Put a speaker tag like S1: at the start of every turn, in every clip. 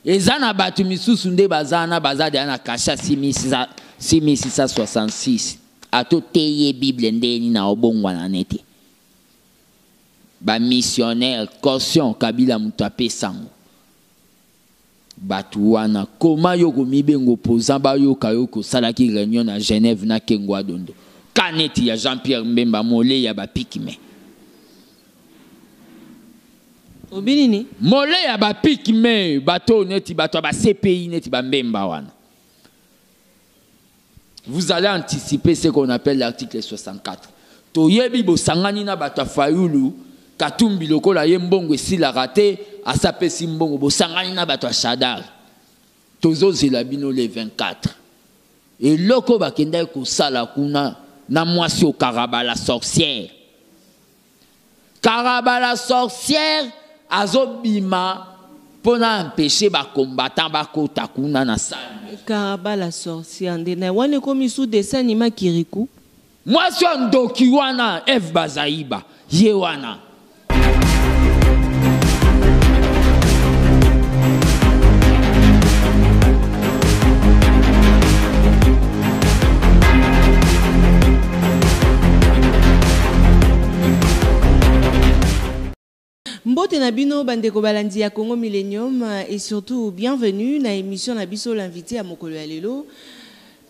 S1: Eza na bato misusu nde baza wana, baza deja na kasha 6666. Ato teye Bible nde nini na obongwana nete. Ba missionnaire caution Kabila moto apesango. Bato wana koma yo komibenga opposant, bayoka yo kosalaki réunion na Genève na Kengo Adondo. Kaneti ya Jean-Pierre Mbemba mole ya ba pikme.
S2: Obi nini?
S1: Mole ya ba pikme, bato neti bato ba CPI neti ba Mbemba wana. Vous allez anticiper ce qu'on appelle l'article 64. Toyebi bosangani na bato ya Fayulu, Katumbi lokola ye mbongo esilaka te, asapesi mbongo, bosangani na bato ya Shadary. Tozozela bino le 24. Eloko bakendaki kosala kuna na mwasi okaraba la sorcière. Karaba la sorcière azobima mpona empêcher ba combattant bakota kuna na salle.
S2: Karaba la sorcière nde na wana ekomi sous dessin animé Kirikou.
S1: Mwasi wa ndoki wana Eve Bazaiba ye wana.
S2: Mbote na bino bandeko balandi ya Congo Millennium et surtout bienvenue na émission na biso l'invité ya mokolo ya lelo.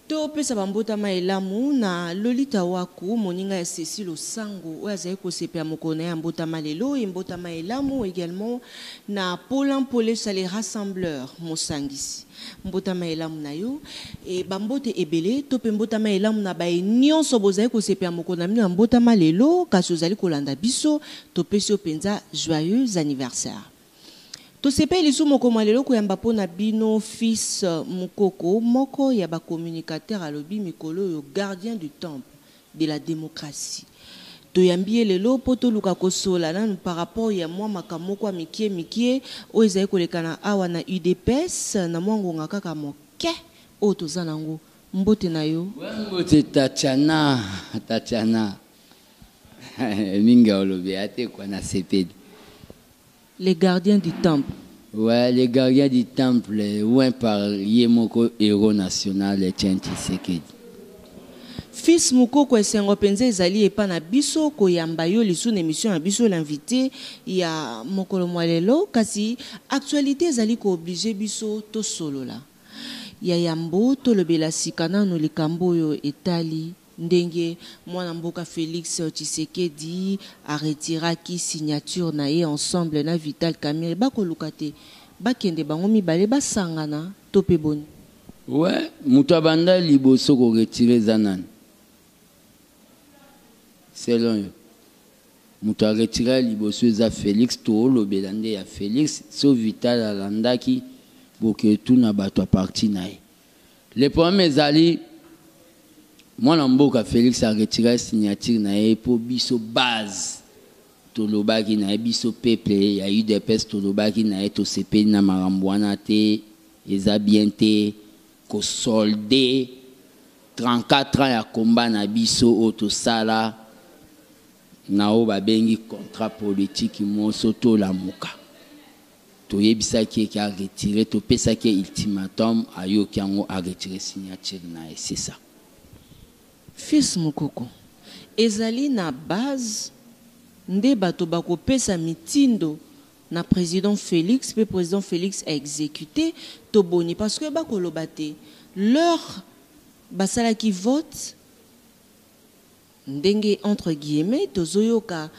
S2: Topesa bambotama elamu na Lolita Waku, moninga ya Cécile Osango oyo azali kosepela mokolo na ye ya mbotama lelo, e mbotama elamu également na Paulin Polesa les rassembleurs mosangisi. Mbotama elamu na yo e bambote ebele to pe mbotama elamu na baye nyonso bozali kosepela mokolo na bino ya mbotama lelo, kasi ozali kolanda biso, topesi yo mpenza joyeux anniversaire. Tosepeli lisusu mokolo ya lelo koyamba mpo na bino fils Mukoko, moko ya ba communicateur alobi mikolo oyo gardien du temple de la démocratie. Toyambi ye lelo mpo toluka kosola nanu par rapport ya mwa makambo moko ya mikie mikie oyo ezali koleka na awa na UDPS na mwa ngonga kaka moke oyo toza nango. Mbote na yo.
S1: Mbote Tatiana, Tatiana. Mingi olobi ate kwa na sepeli.
S2: Les gardiens du temple.
S1: Ouais, les gardiens du temple, ouais, par ye moko héros national Etienne Tshisekedi.
S2: Fils Mukoko esengo mpenza ezali epa na biso koyamba yo lisusu na émission ya biso l'invité ya mokolo mwa lelo, kasi actualité ezali koobliger biso tosolola. Ya yambo tolobela sika nanu likambo oyo etali ndenge mwana mboka Félix Tshisekedi aretiraki signature na ye ensemble na Vital Kamerhe, bakoluka te bakende bango mibale basangana to pe boni?
S1: Ouais, moto abanda liboso koretirer eza nani? Selon yo, moto aretira liboso eza Félix. Toolobela nde ya Félix. So Vital alandaki, boke tuna bato ya parti na ye. Le problème ezali mwana mboka Félix aretira signature na ye mpo biso base tolobaki na ye, biso peuple ya UDPS tolobaki na ye, tosepeli na makambo wana te, eza bien te kosolder 34 ans ya combat na biso oyo tosala na oyo babengi contrat politique moso. Tolamuka, toyebisaki eke aretire, topesaki ye ultimatum, ayoki yango, aretire signature na ye, c'est ça.
S2: Fils Mukoko, ezali na base nde bato bakopesa mitindo na président Félix mpe président Félix a exécuté to boni? Parce que bakoloba te leur basalaki vote ndenge entre guillemets tozoyoka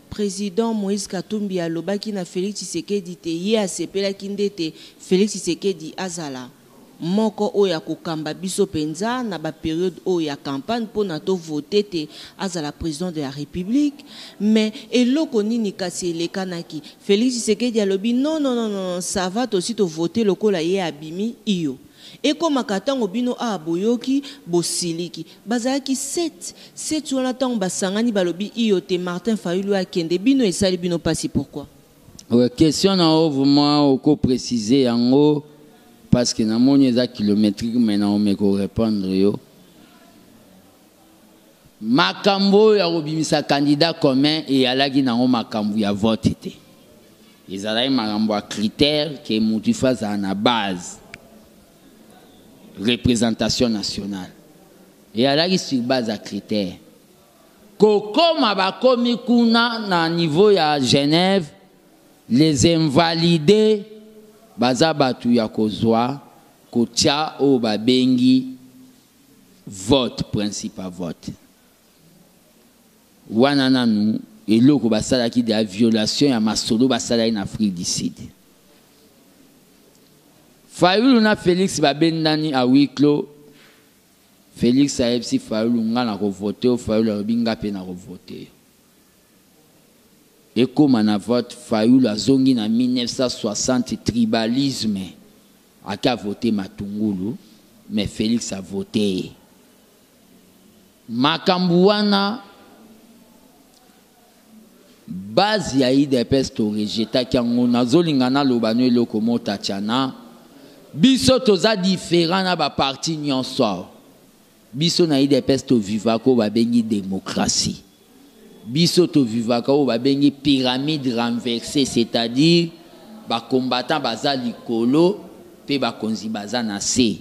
S2: président Moïse Katumbi alobaki na Félix Tshisekedi te ye asepelaki nde te Félix Tshisekedi azala moko oyo akokamba biso mpenza na bapériode oyo ya campagne mpona tovote te azala président de la République. Mais eloko nini kasi elekanaki? Félix Tshisekedi alobi: "Non, non, non, non, ça va, tosi tovote." Lokola ye abimi iyo ekomaka ntango bino awa boyoki bosiliki, bazalaki 7 7 wana, ntango basangani balobi iyo te Martin Fayulu akende, bino esali bino mpasi, pourquoi?
S1: Ouais, question na yo vraiment okoprécise yango parce que namoni eza kilométrique, mais na omeka korépondre yo. Makambo oyo ya kobimisa candidat commun eyalaki nango makambo ya vote te. Ezalaki makambo ya critère ke mutu il faut azala na base représentation nationale. Eyalaki sur base ya critère. Kokoma bakomi kuna na niveau ya Genève, les invalides baza batu ya kozwa kotia oyo babengi vote, principe ya vote. Wana nanu eloko basalaki de la violation ya masolo basalaki na Afrique du Sud. Fayulu na Felix babendani à huis clos. Felix ayebisi Fayulu nga na kovote yo, Fayulu alobi nga pe na kovote yo. Ekoma na vote, Fayulu azongi na 1960 tribalisme ake avote Matungulu, mais Felix avote ye. Makambo wana base ya UDPS to rejetaki yango. Nazolinga naloba no eloko mo Tatiana, biso toza différent na ba parti nyonso awa. Biso na UDPS tovivaka oyo babengi démocratie. Biso tovivaka oyo babengi pyramide renversée, c'est-à-dire ba combattant baza likolo pe bakonzi baza na se.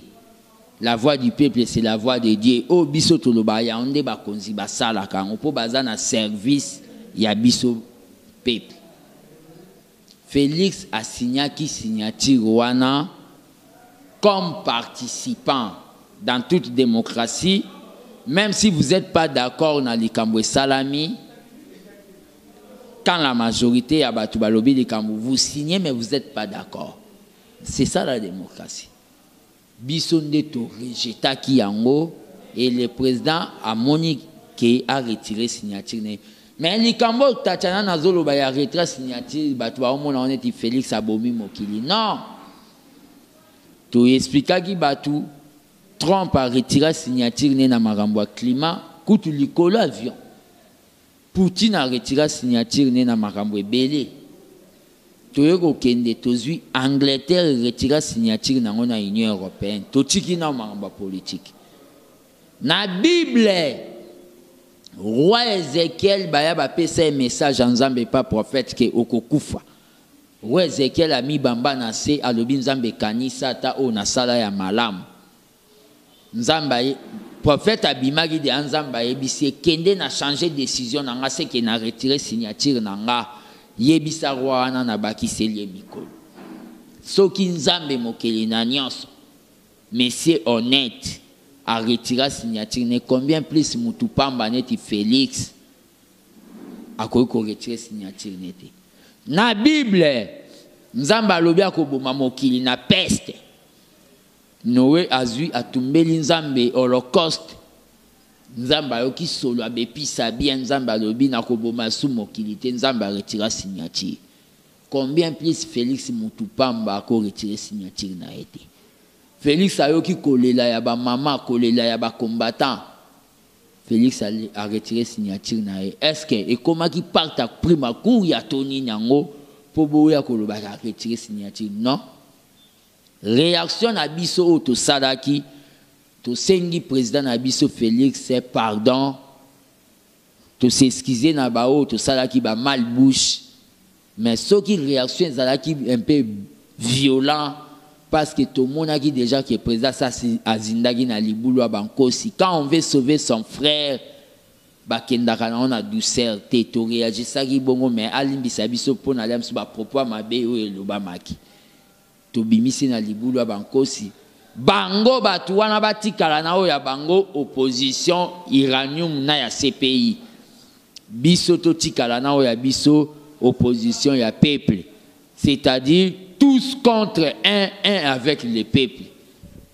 S1: La voix du peuple, c'est la voix de Dieu. Oyo biso toloba yango nde bakonzi basalaka yango mpo baza na service ya biso peuple. Félix asignaki signature wana comme participant. Dans toute démocratie, même si vous n'êtes pas d'accord na likambo esalami, quand la majorité ya bato balobi likambo, vous signez mais vous n'êtes pas d'accord. C'est ça la démocratie. Biso nde to rejetaki yango et le président amoni ke a retiré signature ne. Mais likambo Tatiana nazoloba ya retrait signature, bato baomona neti Félix abomi mokili. Non. To expliquaki bato Trump a retiré signature ne na makambo ya climat kutu likolo avion. Poutine a retiré signature ne na makambo ebele. Toye kokende tozwi Angleterre retira signature nango na Union européenne. Totiki na makambo ya politique. Na Bible, roi Ézéchiel baya bapesa ye message ya Nzambe pa prophète ke okokufa. Roi Ézéchiel amibamba na se alobi Nzambe kanisa ata oyo nasala ya malamu. Nzambe aye, prophète abimaki de Nzambe ayebisi ye kende na changer décision na nga, c'est que na retirer signature na nga. Yebisa roi wana na bakiseli ye mikolo. Soki Nzambe mokeli na nyonso, monsieur honnête a retiré signature ne, combien plus mutu pamba neti Félix akoki ko retirer signature nete. Na Bible, Nzambe alobi akoboma mokili na peste. Noé azwi atumbeli Nzambe holocauste. Nzambe ayoki solo abepisa bien, Nzambe alobi nakoboma su mokili te, Nzambe a retira signature. Combien plus Félix mutu pamba ako retirer signature na ye te. Félix ayoki kolela ya ba mama, kolela ya ba combattant. Félix a retiré signature na ye. Est-ce que ekomaki parti pris ma cour ya toni nyango po boya koloba a retirer signature? Non. Réaction na biso oyo tosalaki, tosengi président na biso Félix pardon, tos'excuse na ba oyo tosalaki ba mal bouche, mais soki réaction ezalaki un peu violent parce que tomonaki déjà que président sa azindaki na libulu ya bankosi. Quand on veut sauver son frère, bakendaka na na douceur te, toréagisaki bongo, mais alimbisa biso mpo na biso ba propos mabe oyo elobamaki. Tobimisi na libulu ya bankosi. Bango bato wana batikala na oyo ya bango opposition uranium na ya CPI. Biso totikala na oyo ya biso opposition ya peuple. C'est-à-dire tous contre un, un avec le peuple.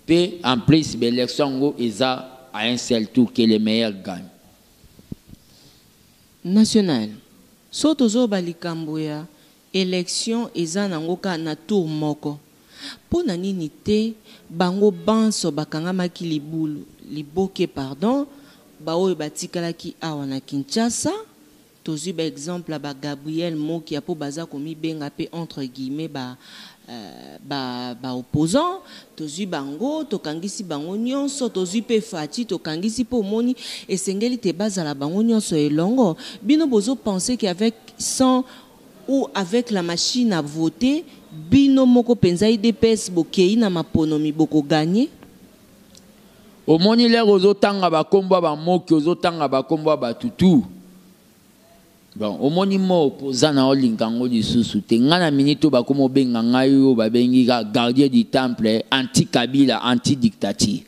S1: Pe en plus l'élection ngo eza à un seul tour que les meilleurs gagnent.
S2: National. So tozoba likambo ya élection eza nango ka na tour moko. Pona nini te bango banso bakangamaki libulu liboke pardon baoyo batikalaki awa na Kinshasa. Tozwi ba exemple ba Gabriel Mokia po baza komibenga pe entre guillemets ba opposant. Tozwi bango tokangisi bango nyonso, tozwi pe Fati tokangisi po moni esengeli te bazala bango nyonso elongo. Bino bozo penser qu'avec 100 Ou avec la machine à voter, bino moko penza UDPS bokei na maponomi boko gagner?
S1: Omoni lere ozotanga bakombo ya bamoki, ozotanga bakombo ya batutu. Bon, omoni mo opposant na olinga yango lisusu te. Ngai na minute oyo bakoma obenga ngai oyo babengi ka gardien du temple, anti Kabila, anti dictature.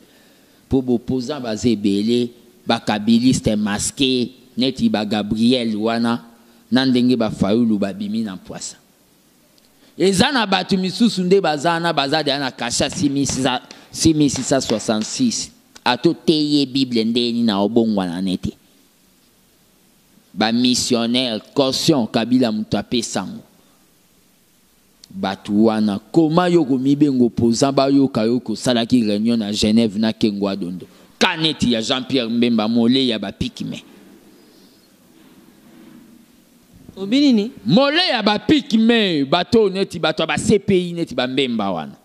S1: Po boposant baza ebele, bakabiliste masqué neti ba Gabriel wana na ndenge ba Fayulu babimi na mpwasa. Eza na bato misusu nde baza wana, baza deja na kasha 6666 ato teye Bible ndeni na obongwana nete. Ba missionnaire caution Kabila moto apesango. Bato wana koma yo komibenga opposant, bayoka yo kosalaki réunion na Genève na Kengo Adondo. Ka neti ya Jean-Pierre Mbemba mole ya ba pygmées.
S2: Obi nini?
S1: Mole ya ba pygmées, bato neti bato ya ba CPI neti ba Mbemba wana.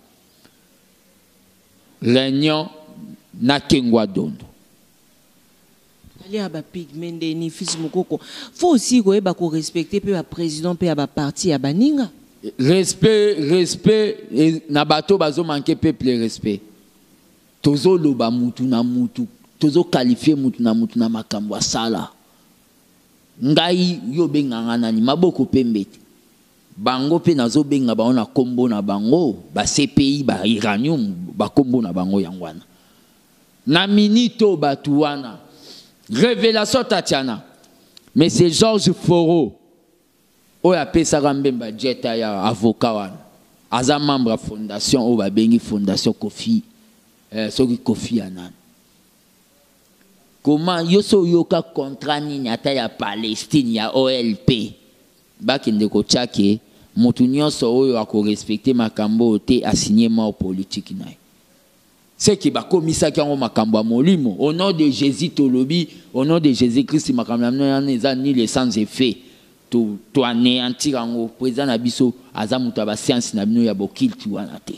S1: Réunion na Kengo Adondo.
S2: Ali ya ba pygmées ndeni fils Mukoko. Faut aussi koyeba ko respecter pe ba président pe ya ba parti ya baninga.
S1: Respect, respect na bato bazo manquer peuple respect. Tozo loba mutu na mutu, tozo qualifier mutu na mutu na makambo asala. Ngai yo benganga nani maboko pembe te. Bango pe nazo benga bango na kombo na bango, ba CPI ba uranium ba kombo na bango yangwana. Na minito batu wana. Révélation Tatiana. Mais c'est Georges Foro. Oyo apesaka Mbemba jet ya avocat wana. Aza membre ya fondation oyo babengi fondation Kofi. Soki Kofi Annan. Comment yo so yoka contrat nini ata ya Palestine ya OLP? Bakende kotia ke motu nyonso oyo akorespecte makambo te a signé mort politique na ye. C'est que bakomisaki yango makambo ya molimo. Au nom de Jésus tolobi, au nom de Jésus-Christ makambo na bino wana eza nul et sans effet. To to anéantir yango. Président na biso aza moto ya ba science na bino ya bokilti wana te.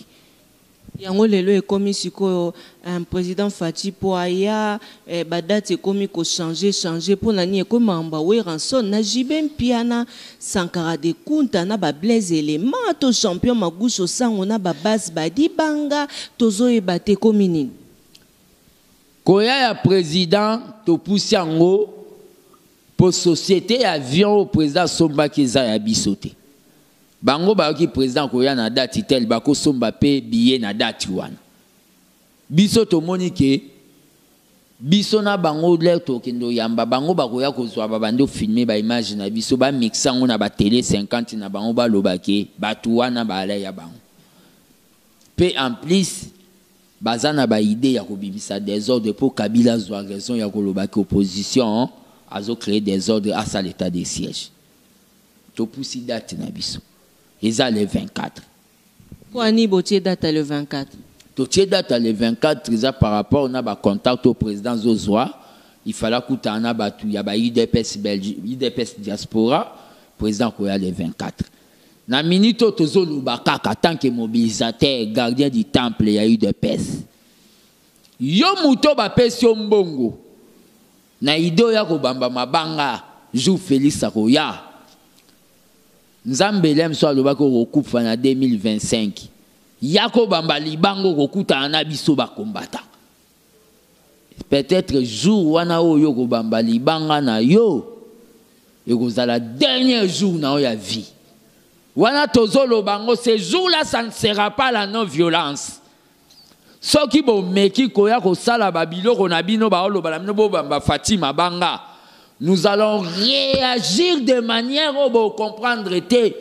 S2: Yango lelo ekomi sikoyo un président Fatshi po aya ba date ekomi ko changer changer po na nini ekomi makambo ya Werrason na JB Mpiana, Sankara de Kunta na ba Blaise Element to champion Maguso Sango na ba base Badibanga tozoyeba te ekomi nini.
S1: Koya ya président topusi yango po société ya avion au président sombaki eza ya biso te. Bango bayoki président koya na date tel bako somba pe billet na date wana. Biso tomoni ke biso na bango l'air tokendo yamba bango bakoya kozwa ba bando filmer ba image na biso ba mixer ngo na ba télé 50 na bango ba lobake batu wana ba ala ya bango. Pe en plus baza na ba idée ya kobimisa désordre po Kabila zwa raison ya kolobaki opposition azo créer désordre à sa l'état de siège. Topusi date na biso. Eza le 24.
S2: Kwa ni botie date le 24?
S1: Totie date le 24 eza par rapport na ba contact au président Zozwa. Il fallait kuta na batu ya ba UDPS Belgique, UDPS diaspora, président koya le 24. Na minute tozo luba kaka tant que mobilisateur, gardien du temple ya UDPS. Yo muto ba pesi yo mbongo. Na idée ya kobamba mabanga, jour Félix akoya. Nzambe lem so alobaki okokufa na 2025. Yako bamba libango kokuta na biso ba kombata. Peut-être jour wana oyo kobamba libanga na yo ekozala dernier jour na ya vie. Wana tozolo bango ce jour-là ça ne sera pas la non-violence. Soki bomeki koya kosala ba biloko na bino ba oloba na bino bo bamba Fatima banga. Nous allons réagir de manière où vous comprendre te.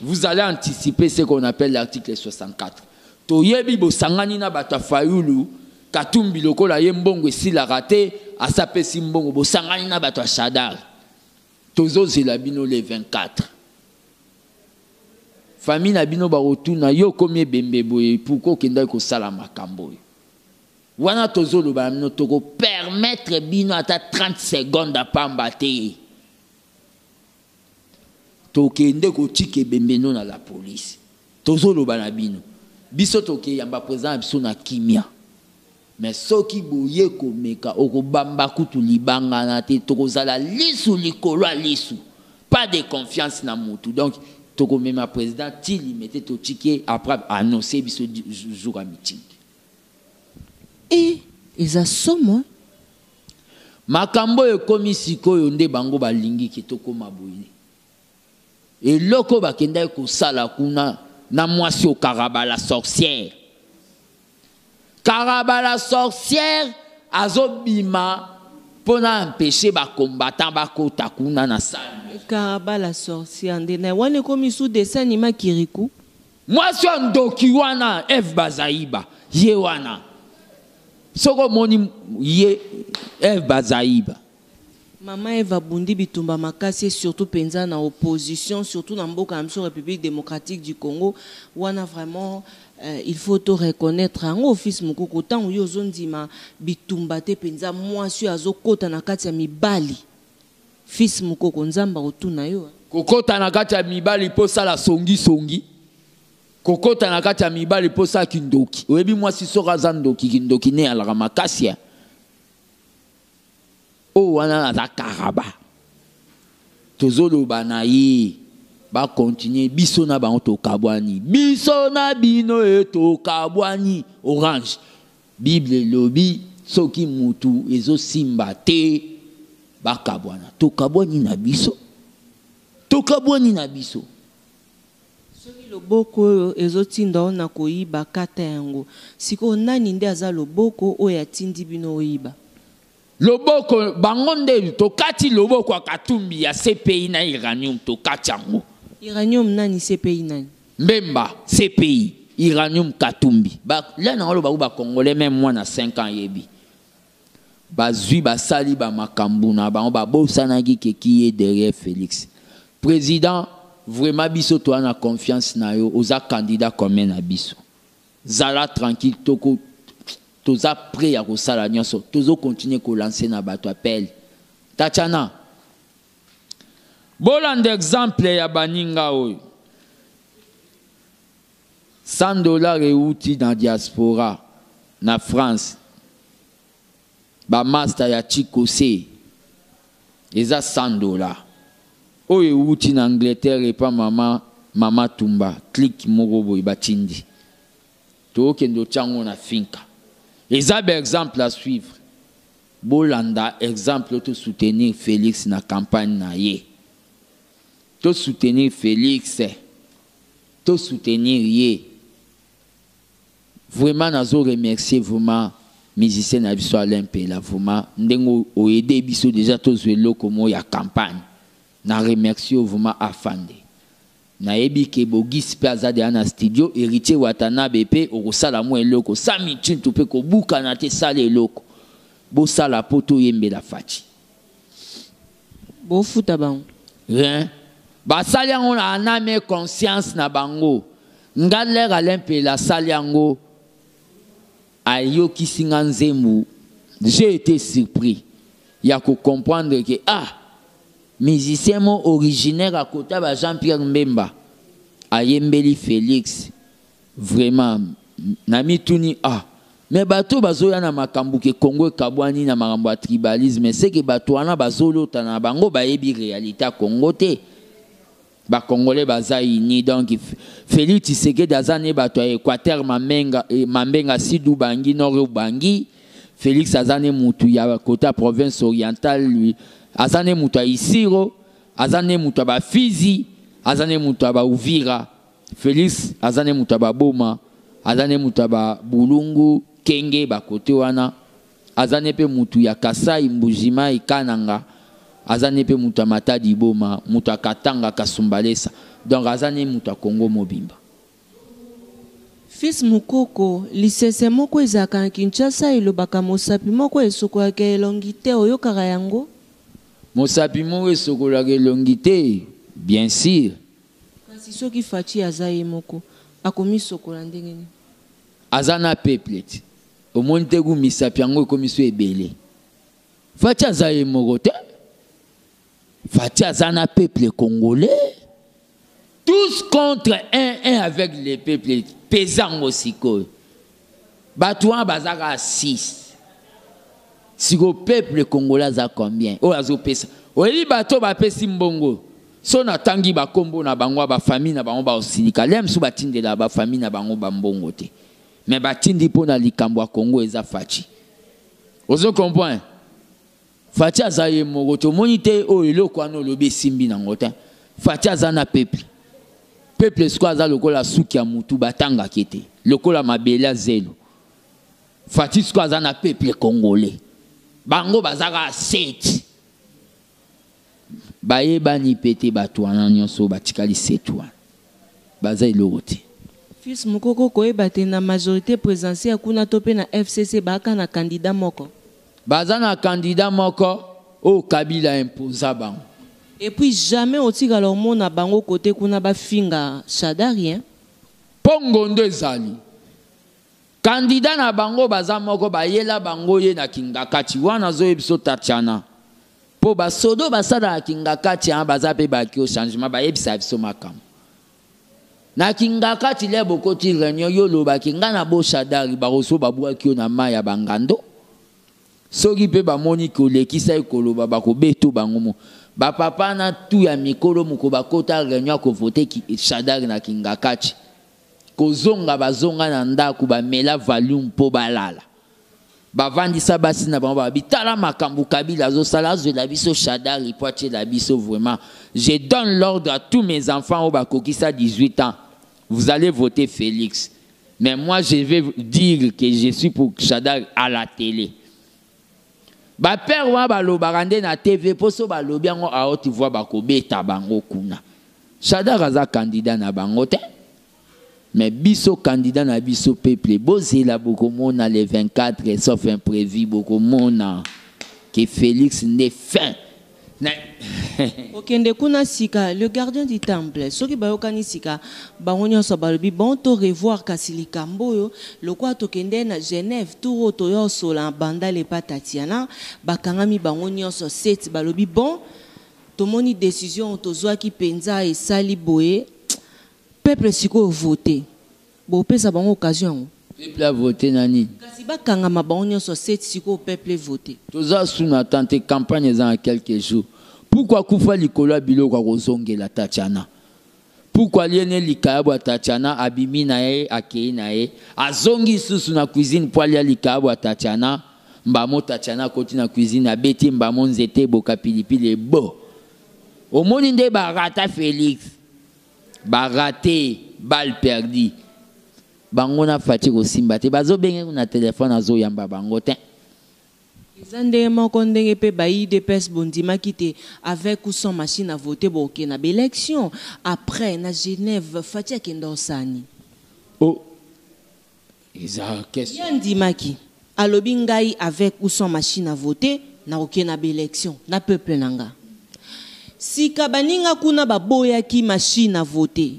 S1: Vous allez anticiper ce qu'on appelle l'article 64. Toyebi bo sangani na bato ya Fayulu, Katumbi lokola ye mbongo esila raté, asapesi mbongo bo sangani na bato ya Shadary. Tozozela bino le 24. Famille na bino ba rotuna yo komi ebembe boye pourquoi okendaki kosala makambo oyo? Wana tozoloba na bino toko permettre bino ata 30 secondes à pamba te. Tokende kotika ebembe no na la police. Tozoloba na bino. Biso tokeyamba président na biso na kimia. Mais soki boye komeka okobamba kutu libanga na te tokozala lisu likolo ya lisu. Pas de confiance na mutu. Donc tokomema président ti Limete, totiki ye, après annonce biso jour ya meeting.
S2: E eza somo.
S1: Makambo oyo ekomi sikoyo nde bango balingi ke tokóma boye. Eloko bakendaki kosala kuna na mwasi oyo Karaba la sorcière, Karaba la sorcière azobima mpona empêcher bacombattant bakota kuna na salle.
S2: Karaba la sorcière nde na wana ekomi su dessin animé Kiriku.
S1: Mwasi oyo ndoki wana, Eve Bazaiba, ye wana, soki omoni ye Eve Bazaiba.
S2: Mama Eva abundi bitumba makasi, surtout mpenza na opposition, surtout na mboka ya biso République démocratique du Congo. Wana vraiment il faut to reconnaître yango. Fils Mokoko, ntango yo ozondima bitumba te mpenza, mwasi oyo azokɔta na kati ya mibali, fils Mokoko, Nzambe akotuna yo.
S1: Kokɔta na kati ya mibali mpo osala songisongi, kokɔta na kati ya mibali mpo osala kindoki. Oyebi, mwasi soki aza ndoki, kindoki ne alaka makasi ya oyo wana aza Karaba. Tozoloba na ye, bakontinue. Biso na bango tokabwani, biso na bino e tokabwani. Orange Bible elobi soki mutu ezosimba te, bakabwana. Tokabwani na biso, tokabwani na biso.
S2: Soki loboko oyo ezotinda o na koyiba, kata yango. Sikoyo nani nde aza loboko oyo atindi bino oyiba?
S1: Loboko bango nde tokati loboko ya Katumbi, ya CPI na uranium, tokati yango.
S2: Uranium nani? CPI nani?
S1: Mbemba, CPI, uranium Katumbi. La na oloba bacongolais, même mwana 5 ans yebi. Bazwi, basali bamakambo na bango, babosanaki ke qui est derrière Félix président. Vraiment, biso toza na confiance na yo. Oza candidat commun na biso, zala tranquille. Toko toza prêt ya kosala nyonso. Tozokontinue kolancer na bato appel. Tatiana, bolanda exemple ya baninga oyo. 100 $ euti na diaspora na France, bamaster ya Chikose, eza 100 $. Oyo euti na Angleterre epa mama Tumba, clique moko boye batindi, tokende otya yango na finka. Eza baexemple à suivre. Bolanda exemple oyo, tosoutenir Félix na campagne na ye, tosoutenir Félix, tosoutenir ye vraiment. Nazo remercier vraiment musicien na biso Alain Mpela, vraiment ndenge oaider biso déjà tozwa eloko moko ya campagne. Na remercie yo vraiment. Afande, nayebi ke Bogisi mpe aza deya na studio. Héritier Watanabe mpe okosala mwa eloko. Sami Ntintu mpe kobukana te, sala eloko, bosala mpo toyembela Fatshi.
S2: Bofuta bango?
S1: Rien, basali yango na âme conscience na bango. Nga lere Alain Mpela asali yango, ayokisi nga nzembo, j'ai été surpris ya kocomprendre ke ah, musicien mo originaire akota ba Jean Pierre Mbemba ayembeli Félix. Vraiment na mituni, ah, me bato bazoya na makambo ke Congo ekabwani na makambo ya tribalisme, seke bato wana bazolota na bango, bayebi réalité ya Congo te. Bacongolais baza uni. Donc Félix Tshisekedi aza ne bato ya Équateur, Mamenga, eh, Mambenga, Sud Ubangi, Nord Ubangi. Félix aza ne mutu ya kota province orientale, lui aza ne mutu ya Isiro, aza ne mutu ya Bafizi, aza ne mutu ya Bauvira. Félix aza ne mutu ya Baboma, aza ne mutu ya Babulungu, Kenge, bakote wana. Aza ne mpe mutu ya Kasai, Mbujimai, Kananga. Aza ne mpe mutu ya Matadi Boma, mutu ya Katanga, Kasumbalesa. Donc aza ne mutu ya Kongo mobimba.
S2: Fils Mokoko, lisese moko ezalaka na Kinshasa elobaka: mosapi moko esokolaka elongi te. Oyokaka yango?
S1: Mosapi moko esokolaka elongi te, bien sûr.
S2: Kasi soki Fatshi aza ye moko, akomisokola ndenge nini?
S1: Aza na peuple ti. Omoni te ku misapi yango ekomi so ebele. Fatshi aza ye moko te, Fatshi aza na peuple congolais. Tous contre un, un avec le peuple. Peza yango sikoyo, bato wana baza kaka 6. Sikoyo peuple congolais aza combien? Oyo azopesa, oyebi bato bapesi mbongo. So natangi bakombo na bango, bafamille na bango, baosilika. Le mosusu batindela bafamille na bango bambongo te, mais batindi mpo na likambo ya Kongo. Eza Fatshi, ozo comprendre? Fatshi aza ye moko. Tomoni te oyo eloko wana olobi esimbi nango te. Fatshi aza na peuple. Peuple sikoyo aza lokola suki ya mutu, batangaki te, lokola mabele ya zelo. Fatshi sikoyo aza na peuple congolais. Bango baza kaka sept, bayebani mpe te. Bato wana nyonso batikali sept wana baza eloko te.
S2: Fils Mokoko, koyeba te na majorité présidentielle kuna to mpe na FCC baaka na candidat moko?
S1: Baza na candidat moko oyo Kabila imposa bango.
S2: Et puis jamais otikala omona bango kote kuna bafinga Shadari, hein?
S1: Mpo ngondo ezali candidat na bango, baza moko, bayela bango ye na Kingakati wana. Azoyebi biso Tatiana, mpo basodo basalaka Kingakati wana, baza mpe baki o changement. Bayebisa biso makambo na Kingakati. Le bokoti réunion, yo olobaki ngai na boshadari, bakoso babwaki yo na mai ya bangando. Soki mpe bamoni kolekisa ye koloba, bakobeta bango. Mo bapapa na tu ya mikolo moko bakota réunion akovote Shadari na Kingakati, kozonga bazonga na ndako, bamela Valium mpo balala. Bavandisa basi na bango, babi: "Tala makambo Kabila azosala, azwela biso Shadari po atiela biso. Vraiment, je donne l'ordre à tous mes enfants oyo bakokisa 18 ans, vous allez voter Félix, mais moi je vais dire que je suis pour Shadari à la télé." Bapère wana balobaka nde na TV, mpo so balobi yango à haute voix, bakobeta bango kuna. Shadari aza candidat na bango te, mais biso candidat na biso peuple. Bozela, bokomona le 24, sauf imprévu, bokomona ke Félix nde fin na.
S2: Okende kuna sika, le gardien du temple, soki bayokani sika, bango nyonso balobi: "Bon, to revoir kasi likambo oyo lokwa tokende na Genève, tour oyo toya osola Bandal epa Tatiana." Bakangami bango nyonso sept, balobi: "Bon, tomoni décision tozwaki mpenza esali boye, peuple sikoyo vote." Bopesa bango occasion yango?
S1: Peuple avote na nini?
S2: Kasi bakangama bango nyonso sept, sikoyo peuple vote.
S1: Toza suna tan te. Campagne eza na quelques jours. Pourquoi kufa likolo ya biloko akozongela Tatiana? Pourquoi liene likayabo ya Tatiana? Abimi na ye, akei na ye, azongi susu na cuisine mpo alia likayabo ya Tatiana. Mbamo Tatiana akoti na cuisine, abeti mbamo nzete eboka pilipili ebo. Omoni nde barata Félix, barate, balle perdue. Bango na Fatshi kosimba te. Bazobenge na telefone, azoyamba bango te.
S2: Eza ndenge moko ndenge mpe ba UDPS bondimaki te, avec ou sans machine à voter bokende na baélection. Après na Genève, Fatshi akenda osani.
S1: Oh, eza question.
S2: Ye andimaki, alobi: "Ngai, avec ou sans machine à voter, nakokende na baélection na peuple na nga." Sika baninga kuna baboyaki machine à voter.